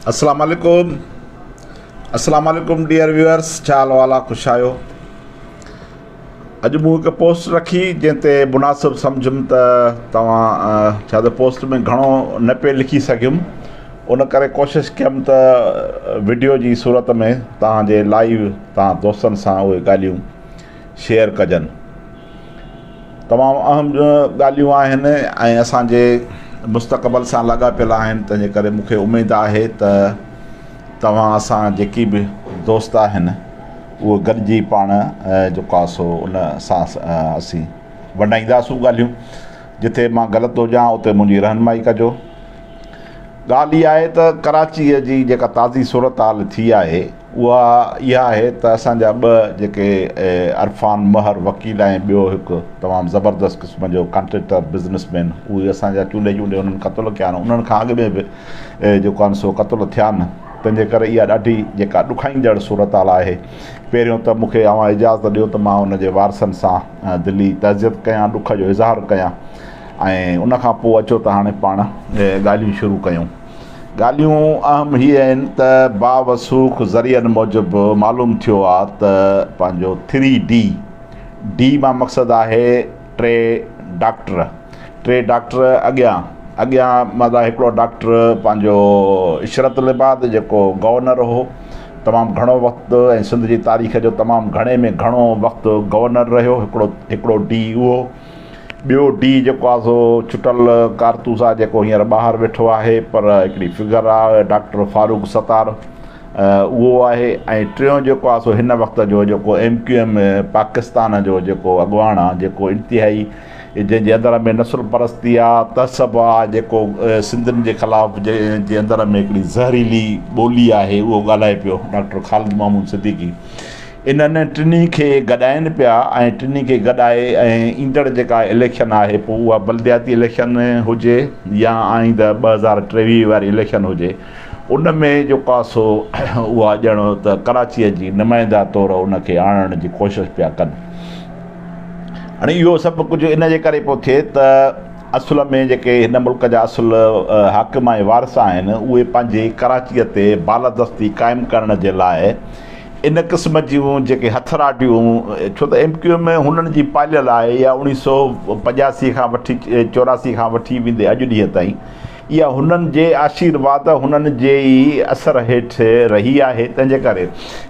السلام عليڪم السلام عليڪم ڊيئر ويورس ڇا حال والا خوش آهيو اڄ مون هڪ پوسٽ رکي جنهن تي مناسب سمجھم ته توهان ڇا ته پوسٽ ۾ گھڻو نه پئي لکي سگھيم ان ڪري ڪوشش ڪيم ته وڊيو جي صورت ۾ توهان جي لائيو توهان دوستن سان اهي ڳالهيون شيئر ڪجن تمام اهم ڳالهيون آهن ۽ اسان جي مستقبل سان لاڳاپيل آهن تنهن جي ڪري مون کي اميد آهي ته توهان اسان جيڪي به دوست آهن اهي گڏجي پاڻ جيڪو آهي سو ان سان اسين ونڊائينداسون ڳالهيون جتي مان غلط هجان اتي منهنجي رهنمائي ڪجو. ڳالهه اها آهي ته ڪراچيء جي جيڪا تازي صورتحال ٿي آهي اها اها آهي ته اسان جا ٻه جيڪي عرفان مهر وڪيل ۽ ٻيو هڪ تمام زبردست قسم جو ڪانٽريڪٽر بزنس مين اهي اسان جا چونڊي چونڊي انهن قتل ڪيا آهن انهن کان اڳ ۾ به جيڪو آهن سو قتل ٿيا آهن تنهن جي ڪري اها ڏاڍي جيڪا ڏکائيندڙ صورتحال آهي پهريون ته مون کي اوهان اجازت ڏيو ته مان ان جي وارثن سان دلي تعزيت ڪيان ڏک جو اظهار ڪيان ۽ ان کان پوء اچو ته هاڻي پاڻ ڳالهيون شروع ڪيون. ڳالهيون اهم هي آهن ته باوثوق ذريعن موجب معلوم ٿيو آ ته پنهنجو ٿري ڊي، ڊي مان مقصد آهي ٽي ڊاڪٽر، ٽي ڊاڪٽر اڳيان اڳيان مطلب هڪڙو ڊاڪٽر پنهنجو عشرت العباد جيڪو گورنر هو تمام گهڻو وقت ۽ سنڌ جي تاريخ جو تمام گهڻي ۾ گهڻو وقت گورنر رهيو هڪڙو هڪڙو ڊي اهو ٻيو ڊي جيڪو آهي سو ڇٽل ڪارتوس آهي جيڪو هينئر ٻاهر ويٺو آهي پر هڪڙي فگر آهي ڊاڪٽر فاروق ستار اهو آهي ۽ ٽيون جيڪو آهي سو هن وقت جو جيڪو ايم ڪيو ايم پاڪستان جو جيڪو اڳواڻ آهي جيڪو انتهائي جنهن جي اندر ۾ نسل پرستي آهي تعصب آهي جيڪو سنڌين جي خلاف جنهن جي اندر ۾ هڪڙي زهريلي ٻولي آهي اهو ڳالهائي پيو ڊاڪٽر خالد محمود صديقي انهن ٽنهي کي گڏائين پيا ۽ ٽنهي کي گڏائي ۽ ايندڙ جيڪا اليڪشن آهي پوء اها بلدياتي اليڪشن هجي يا آئنده 2023 واري اليڪشن هجي ان ۾ جيڪو آهي سو اها ڄڻ ته ڪراچيء جي نمائنده طور ان کي آڻڻ جي ڪوشش پيا ڪن. هاڻي اهو سڀ ڪجهه ان جي ڪري پيو ٿئي ته اصل ۾ جيڪي هن ملڪ جا اصل حاڪم ۽ وارث آهن اهي پنهنجي ڪراچيء تي بالادستي قائم ڪرڻ جي لاء ان قسم جون جيڪي هٿراٽيون ڇو ته ايم ڪيو ايم هنن جي پاليل آهي اها اوڻيهه سو پنجاسي کان وٺي چوراسي کان وٺي ويندي اڄ ڏينهن تائين اها هنن جي آشيرواد هنن جي ئي اثر هيٺ رهي آهي تنهن جي ڪري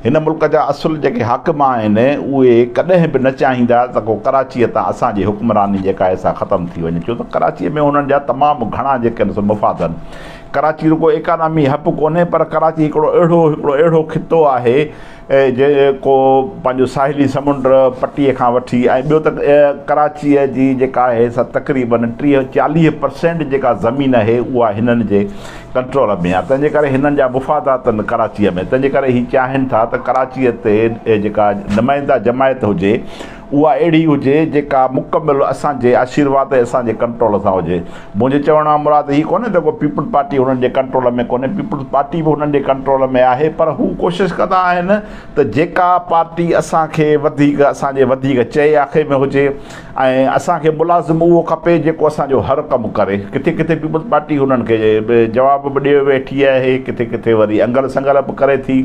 هن ملڪ جا اصل جيڪي حاڪم آهن اهي ڪڏهن به نه چاهيندا ته ڪو ڪراچيء تان اسان جي حڪمراني جيڪا آهي سا ختم ٿي وڃي ڇو ته ڪراچيء ۾ هنن جا تمام گهڻا جيڪي آهن سو مفاد آهن ڪراچي رڳو ايڪانامي هب ڪونهي پر ڪراچي هڪڙو اهڙو هڪڙو اهڙو خطو آهي جيڪو پنهنجو ساحلي سمنڊ پٽي کان وٺي ۽ ٻيو ته ڪراچيء جي جيڪا آهي سا تقريبن 30 40 پرسينٽ جيڪا زمين آهي اها هنن جي ڪنٽرول ۾ آهي تنهن جي ڪري هنن جا مفادات آهن ڪراچيء ۾ تنهن جي ڪري هي چاهين ٿا ته ڪراچيء تي جيڪا نمائنده جماعت هجي اها اهڙي هجي جيڪا مڪمل اسان جي آشيرواد ۽ اسان جي ڪنٽرول سان هجي. منهنجي چوڻ مان مراد هي ڪونهي ته ڪو پيپلز پارٽي هنن جي ڪنٽرول ۾ ڪونهي، پيپلز پارٽي به هنن جي ڪنٽرول ۾ آهي پر هو ڪوشش ڪندا آهن ته جيڪا پارٽي اسان کي وڌيڪ اسان جي وڌيڪ چئي آکي ۾ هجي ۽ اسان کي ملازم اهو کپي جيڪو اسان جو هر ڪم ڪري. ڪٿي ڪٿي پيپلز پارٽي هنن کي جواب به ڏيئي ويٺي آهي، ڪٿي ڪٿي وري انگل سنگل به ڪري ٿي.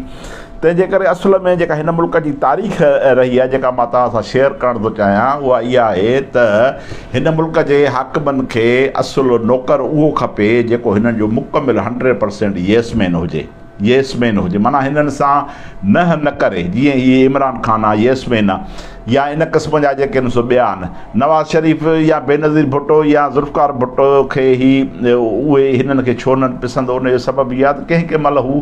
تنهن جي ڪري اصل ۾ جيڪا هن ملڪ جي تاريخ رهي آهي جيڪا مان توهان سان شيئر ڪرڻ ٿو چاهيان اها اها آهي ته هن ملڪ جي حاڪمن کي اصل نوڪر اهو کپي جيڪو هنن جو مڪمل هنڊريڊ پرسينٽ ييس مين هجي ييس مين هجي معنيٰ هنن سان نه نه ڪري جيئن هي عمران خان آهي ييس مين آهي يا ان قسم جا جيڪي آهن سو ٻيا آهن. نواز شريف يا بينظير ڀٽو يا ذوالفقار ڀٽو کي هي اهي هنن کي ڇو نه پسند ان جو سبب هي آهي ته ڪنهن ڪنهن مهل هو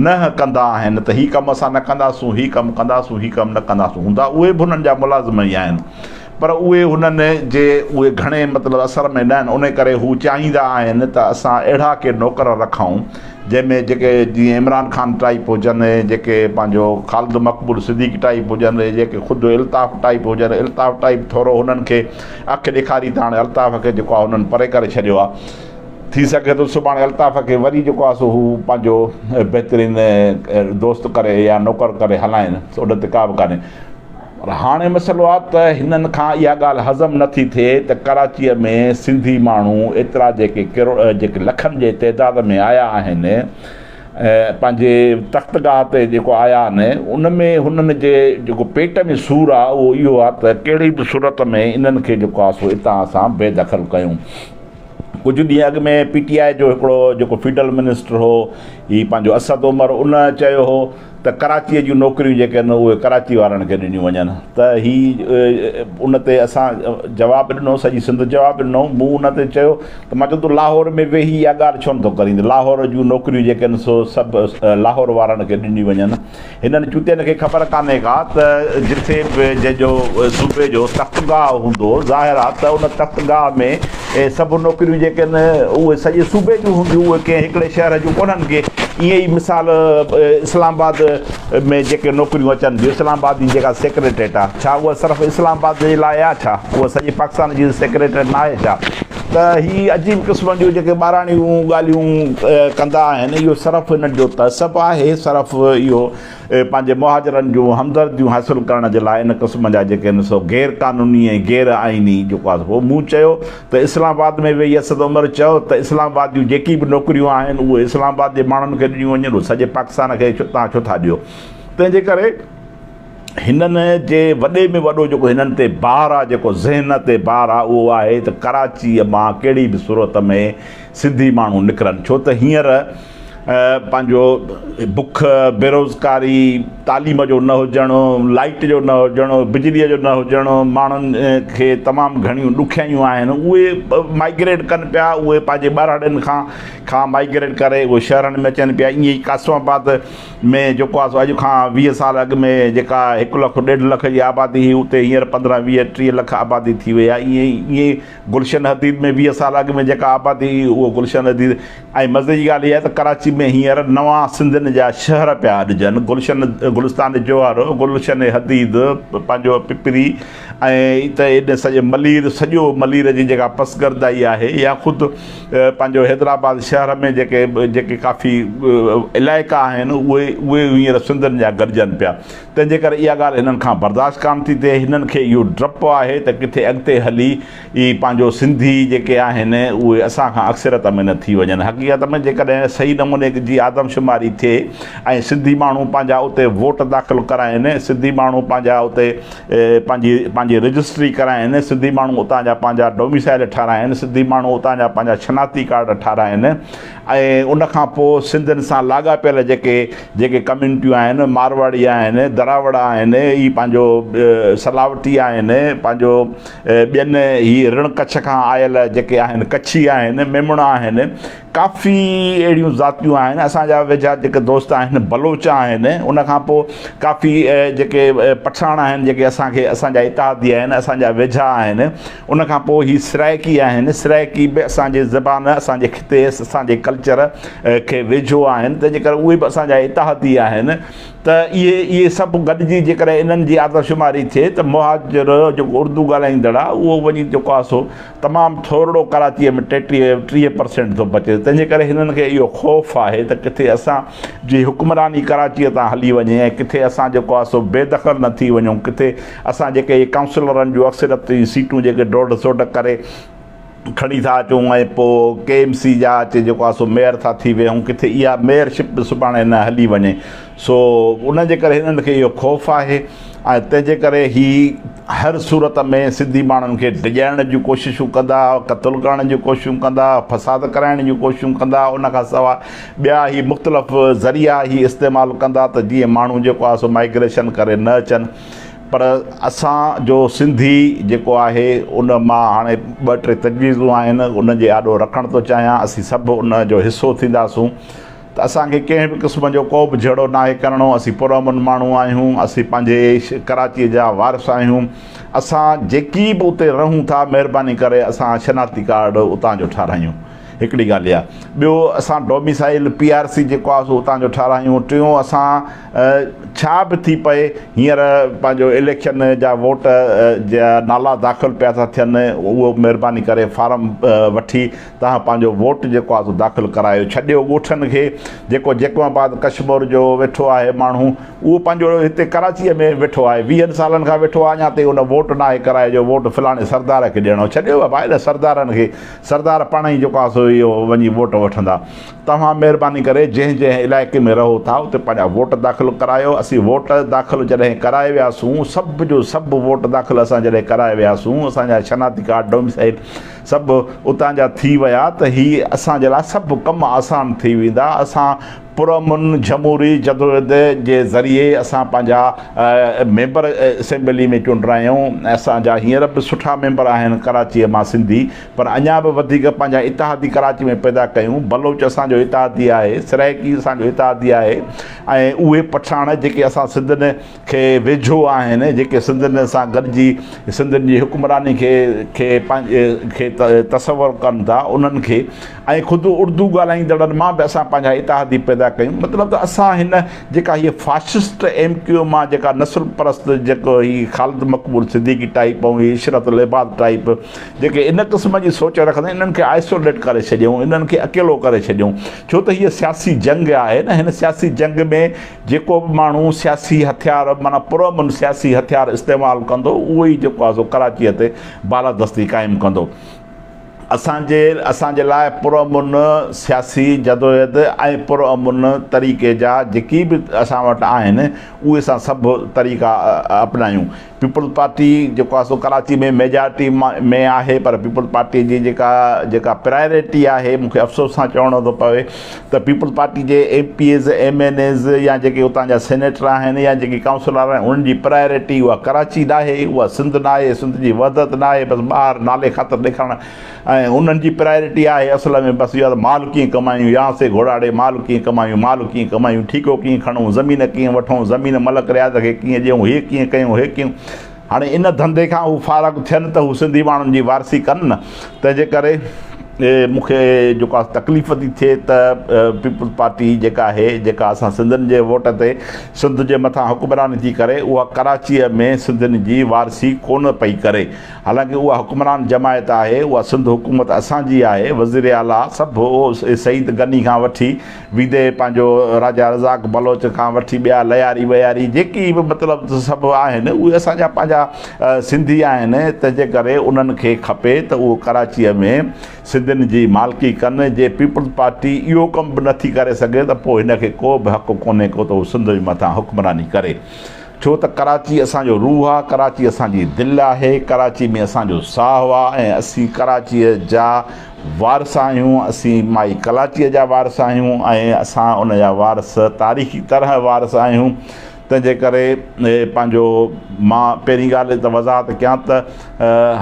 نه ڪندا آهن ته هي ڪم اسان نه ڪنداسون هي ڪم ڪنداسون هي ڪم نه ڪنداسون هوندا اهي به هنن جا ملازم ئي آهن پر اهي هنن جي اهي گهڻي مطلب اثر ۾ نه آهن ان ڪري هو چاهيندا آهن ته اسان اهڙا ڪي نوڪر رکون جنهن ۾ جيڪي جيئن عمران خان ٽائيپ هجن، جيڪي پنهنجو خالد مقبول صديقي ٽائيپ هجن، جيڪي خود الطاف ٽائيپ هجن، الطاف ٽائيپ ٿورو هنن کي اک ڏيکاري ته هاڻي الطاف کي جيڪو آهي هنن پري ڪري ڇڏيو آهي. ٿي سگهي ٿو سڀاڻي الطاف کي وري جيڪو آهي سو هو پنهنجو بهترين دوست ڪري يا نوڪر ڪري هلائين ان تي ڪا به ڪانهي. پر هاڻي مسئلو آ ته هنن کان اها ڳالهه هضم نه ٿي ٿئي ته ڪراچيء ۾ سنڌي ماڻهو ايترا جيڪي ڪروڙ جيڪي لکن جي تعداد ۾ آيا آهن پنهنجي تختگاهه تي جيڪو آيا آهن ان ۾ هنن جي جيڪو پيٽ ۾ سور آهي اهو اهو آهي ته ڪهڙي به صورت ۾ انهن کي جيڪو آهي سو اتان اسان بي دخل ڪيون. ڪجهه ڏينهن اڳ ۾ پي ٽي آء جو هڪڙو جيڪو فيڊرل منسٽر هو هي پنهنجو اسد عمر ان چيو هو ته ڪراچيء جون نوڪريون جيڪي آهن اهي ڪراچي وارن کي ڏنيون وڃن ته هي ان تي اسان جواب ڏنو سڄي سنڌ جواب ڏنو مون ان تي چيو ته مان چيو تون لاهور ۾ ويهي اها ڳالهه ڇو نٿو ڪرين ته لاهور جون نوڪريون جيڪي آهن سو سڀ لاهور وارن کي ڏنيون وڃن هنن چوتين کي خبر ڪانهي ڪا ته جٿي به جنهن جو صوبي جو تختگاهه هوندو ظاهر آهي ته ان تختگاهه ۾ سڀ نوڪريون جيڪي آهن اهي سڄي صوبي جون هونديون اهي ڪنهن هڪڙي شهر جون ڪونهن ڪي ائين ئي مثال اسلام آباد ۾ جيڪي نوڪريون اچن ٿيون اسلام آباد جي جيڪا سيڪريٽريٽ آهي ڇا اها صرف اسلام آباد جي لاء آهي ڇا اها سڄي پاڪستان جي سيڪريٽريٽ نه آهي ڇا ته هي عجيب قسم جون جيڪي ٻاراڻيون ڳالهيون ڪندا آهن اهو صرف هنن جو تعصب آهي صرف اهو پنهنجي مهاجرن جون همدرديون حاصل ڪرڻ جي لاء ان قسم جا جيڪي آهن سو غير قانوني ۽ غير آئيني جيڪو آهي سو مون چيو ته اسلام آباد ۾ ويهي اسد عمر چيو ته اسلام آباد جون جيڪي به نوڪريون آهن اهي اسلام آباد جي ماڻهن کي ڏنيون وڃن اهي سڄي پاڪستان کي توهان ڇو ٿا ڏيو تنهن جي ڪري هنن جي وڏي ۾ وڏو جيڪو هنن تي بار آهي جيڪو ذهن تي بار آهي اهو آهي ته ڪراچيء مان ڪهڙي به صورت ۾ سنڌي ماڻهو نڪرن ڇو ته هينئر پنهنجو بک، بيروزگاري، تعليم جو نه هجڻ، لائيٽ جو نه هجڻ، بجليء جو نه هجڻ ماڻهن کي تمام گهڻيون ڏکيائيون آهن اهي مائگريٽ ڪن پيا اهي پنهنجي ٻهراڙين کان کان مائگريٽ ڪري اهي شهرن ۾ اچن پيا ائين ئي قاسم آباد ۾ جيڪو آهي سو اڄ کان 20 سال اڳ ۾ جيڪا هڪ لک ڏيڍ لک جي آبادي هئي اتي هينئر 15 20 30 لک آبادي ٿي وئي آهي ائين ئي ائين گلشن حديد ۾ 20 سال اڳ ۾ جيڪا آبادي هئي اهو گلشن حديد ۽ مزي جي ڳالهه اها آهي ته ڪراچي ۾ هينئر نوان سنڌين جا شهر پيا اڏجن گلشن گلستان جوهر گلشن حديد پنهنجو پپري ۽ ته ايڏي سڄي ملير سڄو ملير جي جيڪا پسگردائي آهي يا خود پنهنجو حيدرآباد شهر ۾ جيڪي جيڪي ڪافي علائقا آهن اهي اهي هينئر سنڌين جا گڏجن پيا تنهن جي ڪري اها ڳالهه هنن کان برداشت ڪانه ٿي ٿئي هنن کي اهو ڊپ آهي ته ڪٿي اڳتي هلي اهي پنهنجو سنڌي جيڪي آهن اهي اسان کان اڪثريت ۾ نه ٿي وڃن حقيقت ۾ جيڪڏهن صحيح نموني جي آدمشماري ٿئي ۽ سنڌي ماڻهو پنهنجا اتي ووٽ داخل ڪرائين سنڌي ماڻهو پنهنجا اتي پنهنجي پنهنجي رجسٽري ڪرائين، سنڌي ماڻهو اتان جا پنهنجا ڊوميسائل ٺهرائين، سنڌي ماڻهو اتان جا پنهنجا شناختي ڪارڊ ٺهرائين ۽ ان کان پوء سنڌين سان لاڳاپيل جيڪي جيڪي ڪميونٽيون آهن، مارواڙي آهن، دراوڙ آهن، هي پنهنجو سلاوٽي آهن، پنهنجو ٻين هي رڻ ڪڇ کان آيل جيڪي آهن ڪڇي آهن، ميمڻ آهن، ڪافي اهڙيون ذاتيون آهن اسان جا ويجها جيڪي دوست آهن بلوچ آهن ان کان پوء ڪافي جيڪي پٺاڻ آهن جيڪي اسان کي اسان جا اتحادي آهن اسان جا ويجها آهن ان کان پوء هي سرائڪي آهن سرائڪي به اسان جي زبان اسان جي خطي اسان جي ڪلچر کي ويجهو آهن تنهن جي ڪري اهي به اسان جا اتحادي آهن ته اهي اهي سڀ گڏجي جيڪڏهن انهن جي آدمشماري ٿئي ته مهاجر جيڪو اردو ڳالهائيندڙ آهي اهو وڃي جيڪو آهي سو تمام ٿورڙو ڪراچيء ۾ ٽيٽيهه 30 پرسينٽ ٿو بچي تنهن جي ڪري هنن کي اهو خوف آهي ته ڪٿي اسان جي حڪمراني ڪراچيء تان هلي وڃي ۽ ڪٿي اسان جيڪو آهي سو بي دخل نه ٿي وڃون ڪٿي اسان جيڪي اهي ڪائونسلرن جون اڪثريتي سيٽون جيڪي ڊوڍ سوڍ ڪري کڻي ٿا اچون ۽ پوء ڪي ايم سي جا اچي جيڪو آهي سو ميئر ٿا ٿي ويهون ڪٿي اها ميئرشپ به سڀاڻي نه هلي وڃي سو ان جي ڪري هنن کي اهو خوف آهي ۽ تنهن جي ڪري هي هر صورت ۾ سنڌي ماڻهن کي ڊڄائڻ جون ڪوششون ڪندا قتل ڪرڻ جون ڪوششون ڪندا فساد ڪرائڻ جون ڪوششون ڪندا ان کان سواء ٻيا هي مختلف ذريعا هي استعمال ڪندا ته جيئن ماڻهو جيڪو آهي سو مائگريشن ڪري نه اچن پر اسان جو سنڌي جيڪو آهي ان مان هاڻي ٻه ٽي تجويزون آهن ان جي آڏو رکڻ ٿو چاهيان اسين سڀ ان جو حصو ٿينداسون ته اسان کي ڪنهن به قسم جو ڪو به جهيڙو ناهي ڪرڻو اسين پرامن ماڻهو آهيون اسين پنهنجي ڪراچي جا وارث آهيون اسان جيڪي به اتي رهون ٿا مهرباني ڪري اسان شناختي ڪارڊ اتان جو ٺارايون هڪڙي ڳالهه اها ٻيو اسان ڊوميسائل پي آر سي جيڪو آهي سو اتان جو ٺارايون ٽيون اسان ڇا به ٿي پئي هينئر پنهنجو اليڪشن جا ووٽ جا نالا داخل پيا ٿا ٿين اهو مهرباني ڪري فارم وٺي توهان پنهنجو ووٽ جيڪو آهي سو داخل ڪرايو ڇڏيو ڳوٺن کي جيڪو جيڪب آباد ڪشمور جو ويٺو آهي ماڻهو اهو پنهنجو هتي ڪراچيء ۾ ويٺو آهي ويهن سالن کان ويٺو آهي اڃا تائين ان ووٽ ناهي ڪرايو جو ووٽ فلاڻي سردار کي ڏيڻو ڇڏيو بابا هن سردارن کي سردار پاڻ ئي جيڪو آهي سو اهو وڃي ووٽ وٺندا. توهان مهرباني ڪري جنهن جنهن علائقي ۾ رهو ٿا اتي پنهنجا ووٽ داخل ڪرايو. اسين ووٽ داخل جڏهن ڪرائي وياسون سڀ جو سڀ ووٽ داخل اسان جڏهن ڪرائي وياسون اسان جا شناختي ڪارڊ ڊوميسائل سڀ اتان جا ٿي ويا ته هي اسان جي لاء سڀ ڪم آسان ٿي ويندا. اسان پرامن جمهوري جدوجهد جي ذريعي اسان پنهنجا ميمبر اسيمبلي ۾ چونڊرايون ۽ اسان جا هينئر به سٺا ميمبر آهن ڪراچيء مان سنڌي پر اڃا به وڌيڪ پنهنجا اتحادي ڪراچي ۾ پيدا ڪيون. بلوچ اسان جو اتحادي آهي، سرائيڪي اسان جو اتحادي آهي ۽ اهي پٺاڻ جيڪي اسان سنڌين کي ويجهو آهن، جيڪي سنڌين سان گڏجي سنڌين جي حڪمراني کي کي پنهنجي کي تصور ڪن ٿا انهن کي ۽ خود اردو ڳالهائيندڙن مان به اسان پنهنجا اتحادي پيدا ڪيون. مطلب ته اسان هن جيڪا هيء فاشسٽ ايم ڪيو ايم مان جيڪا نسل پرست جيڪو هي خالد مقبول صديقي ٽائيپ ۽ هي عشرت العباد ٽائيپ جيڪي ان قسم جي سوچ رکندا آهن انهن کي آئسوليٽ ڪري ڇڏيون انهن کي اڪيلو ڪري ڇڏيون ڇو ته هيء سياسي جنگ آهي نه هن سياسي جنگ ۾ جيڪو به ماڻهو سياسي هٿيار معنيٰ پرامن سياسي هٿيار استعمال ڪندو اهو ئي جيڪو آهي سو ڪراچيء تي بالادستي قائم ڪندو. اسان جي اسان جي لاء پرامن سياسي جدوجهد ۽ پرامن طريقي جا جيڪي به اسان وٽ آهن اهي اسان سڀ طريقا اپنايون. پيپلز پارٽي جيڪو آهي سو ڪراچي ۾ ميجارٽي ۾ آهي پر پيپلز پارٽي جي جيڪا جيڪا پرائرٽي آهي مون کي افسوس سان چوڻو ٿو پوي ته پيپلز پارٽي جي M P As M N As يا جيڪي اتان جا سينيٽر آهن يا جيڪي ڪائونسلر آهن انهن جي پرائرٽي اها ڪراچي ناهي اها سنڌ ناهي سنڌ جي وحدت ناهي بس ٻاهر نالي خاطر ڏيکارڻ ۽ انهن جي پرائرٽي آهي اصل ۾ بس اها ته مال ڪيئن ڪمايون يا سي گهوڙا ڙي مال ڪيئن ڪمايون مال ڪيئن ڪمايون ٺيڪو ڪيئن کڻون زمين ڪيئن وٺون زمين ملڪ رياض کي ڪيئن ڏيون هي ڪيئن ڪيون هي ڪيئن هاڻي ان ڌنڌي کان هو فارغ ٿين ته هو سنڌي ماڻهن جي وارثي ڪن نه تنهن جي ڪري مون کي جيڪو آهي تڪليف ٿي ٿئي ته پيپلز پارٽي جيڪا آهي جيڪا اسان سنڌين جي ووٽ تي سنڌ جي مٿان حڪمراني ٿي ڪري اها ڪراچيء ۾ سنڌين جي وارثي ڪونه پئي ڪري حالانڪه اها حڪمران جماعت آهي اها سنڌ حڪومت اسان جي آهي وزير اعليٰ سڀ سعيد غني کان وٺي ويندي پنهنجو راجا رزاق بلوچ کان وٺي ٻيا لياري وياري جيڪي به مطلب ته سڀ آهن اهي اسان جا پنهنجا سنڌي آهن تنهن جي ڪري انهن کي کپي ته اهو ڪراچيء ۾ سنڌين جي مالڪي ڪن جي پيپلز پارٽي اهو ڪم به نٿي ڪري سگهي ته پوء هن کي ڪو به حق ڪونهي ڪو ته هو سنڌ جي مٿان حڪمراني ڪري ڇو ته ڪراچي اسان جو روح آ ڪراچي اسان جي دل آهي ڪراچي ۾ اسان جو ساهه آ ۽ اسين ڪراچيء جا وارث آهيون، اسين مائي ڪلاچيء جا وارث آهيون ۽ اسان ان جا وارث تاريخي طرح وارث آهيون، تنهن جي ڪري پنهنجو مان پهرين ڳالهه ته وضاحت ڪيان ته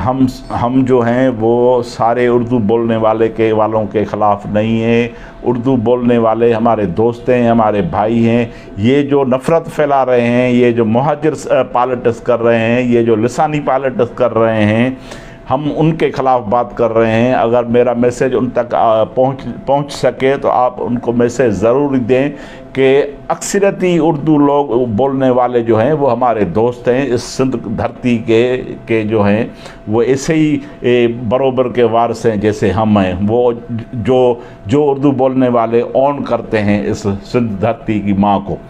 هم هم جو هين وو ساري اردو بولني والي ڪي والون ڪي خلاف نهين هين، اردو بولني والي هماري دوست هين، هماري ڀائي هين، يه جو نفرت ڦيلا رهي هين، يه جو مهاجر پاليٽس ڪر رهي هين، يه جو لساني پاليٽس ڪر رهي هين، هم ان ڪي خلاف بات ڪر رهي هين اگر ميرا ميسيج ان تڪ پهنچ پهنچ سڪي تو آپ ان ڪو ميسيج ضرور دين ڪي اڪثريتي اردو لوگ بولني والي جو هين وو هماري دوست هين اس سنڌ ڌرتي ڪي ڪي جو هين وو ايسي هي بروبر ڪي وارث هين جيسي هم هين وو جو جو اردو بولني والي اون ڪرتي هين اس سنڌ ڌرتي ڪي مان ڪو.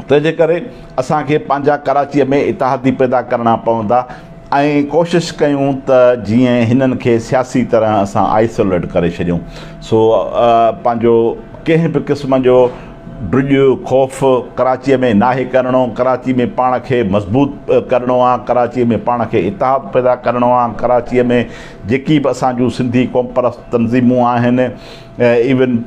تنهنجي ڪري اسان کي پنهنجا ڪراچيء ۾ اتحادي پيدا ڪرڻا پوندا ۽ ڪوشش ڪيون ته جيئن هنن کي سياسي طرح اسان آئسوليٽ ڪري ڇڏيون سو پنهنجو ڪنهن به قسم جو ڊڄ خوف ڪراچيء ۾ ناهي ڪرڻو ڪراچي ۾ پاڻ کي مضبوط ڪرڻو آ ڪراچيء ۾ پاڻ کي اتحاد پيدا ڪرڻو آ ڪراچيء ۾ جيڪي به اسان جون سنڌي قومپرست تنظيمون آهن ايون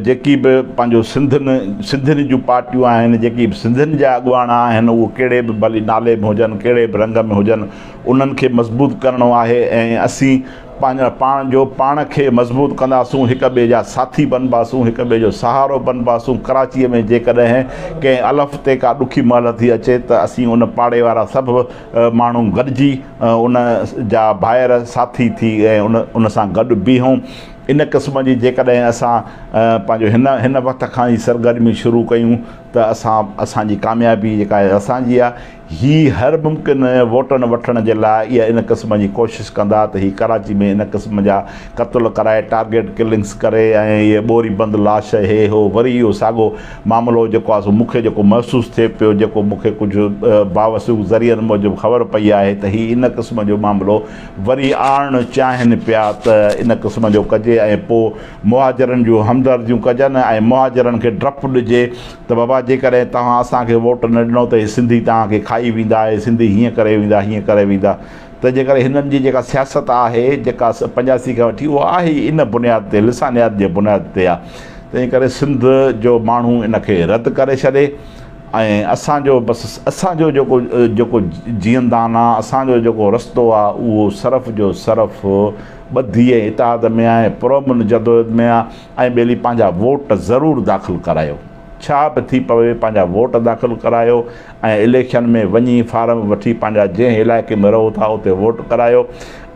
جيڪي به پنهنجو سنڌين سنڌين جون پارٽيون آهن جيڪي به سنڌين جا اڳواڻ آهن اهو ڪهڙي به ڀلي نالي ۾ هجن ڪهڙي به رنگ ۾ هجن انهن کي مضبوط ڪرڻو آهي ۽ اسين پنهنجا پاڻ جو پاڻ کي مضبوط ڪنداسون هڪ ٻئي جا ساٿي بنباسون هڪ ٻئي جو سهارو بنباسون ڪراچيء ۾ جيڪڏهن ڪنهن الف تي ڪا ڏکي مهل ٿي اچي ته اسين ان پاڙي وارا سڀ ماڻهو گڏجي ان جا ڀائر ساٿي ٿي ۽ ان ان سان گڏ بيهون ان قسم جي جيڪڏهن اسان پنهنجو هن هن وقت کان ئي سرگرميون شروع ڪيون ته اسان اسان جي ڪاميابي جيڪا آهي اسان جي آهي. هي هر ممڪن ووٽن وٺڻ جي لاء اها ان قسم جي ڪوشش ڪندا ته هي ڪراچي ۾ ان قسم جا قتل ڪرائي ٽارگيٽ ڪلنگس ڪري ۽ اهي ٻوري بند لاش هي هو وري اهو ساڳو معاملو جيڪو آهي سو مون کي جيڪو محسوس ٿئي پيو جيڪو مون کي ڪجهه باوثوق ذريعن موجب خبر پئي آهي ته هي ان قسم جو معاملو وري آڻڻ چاهين پيا ته ان قسم جو ڪجي ۽ پوء مهاجرن جون همدرديون ڪجن ۽ مهاجرن کي ڊپ ڏجي ته بابا جيڪڏهن توهان اسان کي ووٽ نه ڏنو ته هي سنڌي توهان کي کائي ويندا، هي سنڌي هيئن ڪري ويندا، هيئن ڪري ويندا. تنهن جي ڪري هنن جي جيڪا سياست آهي، جيڪا 85 کان وٺي اها آهي ئي ان بنياد تي، لسانيات جي بنياد تي آهي. تنهن جي ڪري سنڌ جو ماڻهو ان کي رد ڪري ڇڏي ۽ اسان جو بس اسان جو جيڪو جيڪو جيئندان آهي، اسان جو جيڪو رستو آهي اهو صرف جو صرف ٻڌي ۽ اتحاد ۾ آهي، پرامن جدوجهد ۾ آهي. ۽ ٻيلي پنهنجا ووٽ ضرور داخل ڪرايو ڇا به ٿي پوي پنهنجا ووٽ داخل ڪرايو ۽ اليڪشن ۾ وڃي فارم وٺي پنهنجا جنهن علائقي ۾ رهو ٿا اتي ووٽ ڪرايو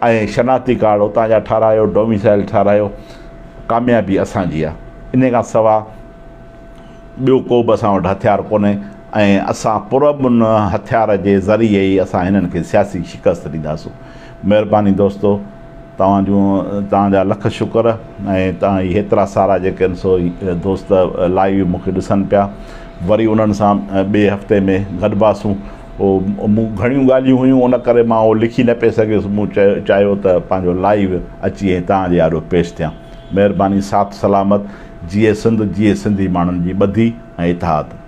۽ شناختي ڪارڊ اتان جا ٺارايو ڊوميسائل ٺارايو ڪاميابي اسان جي آ انهي کان سوا ٻيو ڪو به اسان وٽ هٿيار ڪونهي ۽ اسان پرامن هٿيار جي ذريعي ئي اسان هنن کي سياسي شڪست ڏينداسون مهرباني دوستو توهان جون توهان جا لک شڪر ۽ توهان هي هيترا سارا جيڪي آهن سو دوست لائيو مون کي ڏسن پيا وري انهن سان ٻئي هفتي ۾ گڏباسون پوء مون گهڻيون ڳالهيون هيون ان ڪري مان اهو لکي نه پئي سگهيس مون چيو چاهيو ته پنهنجو لائيو اچي ۽ توهان جي آڏو پيش ٿيان مهرباني ساٿ سلامت جيئي سنڌ جيئي سنڌي ماڻهن جي ٻڌي ۽ اتحاد.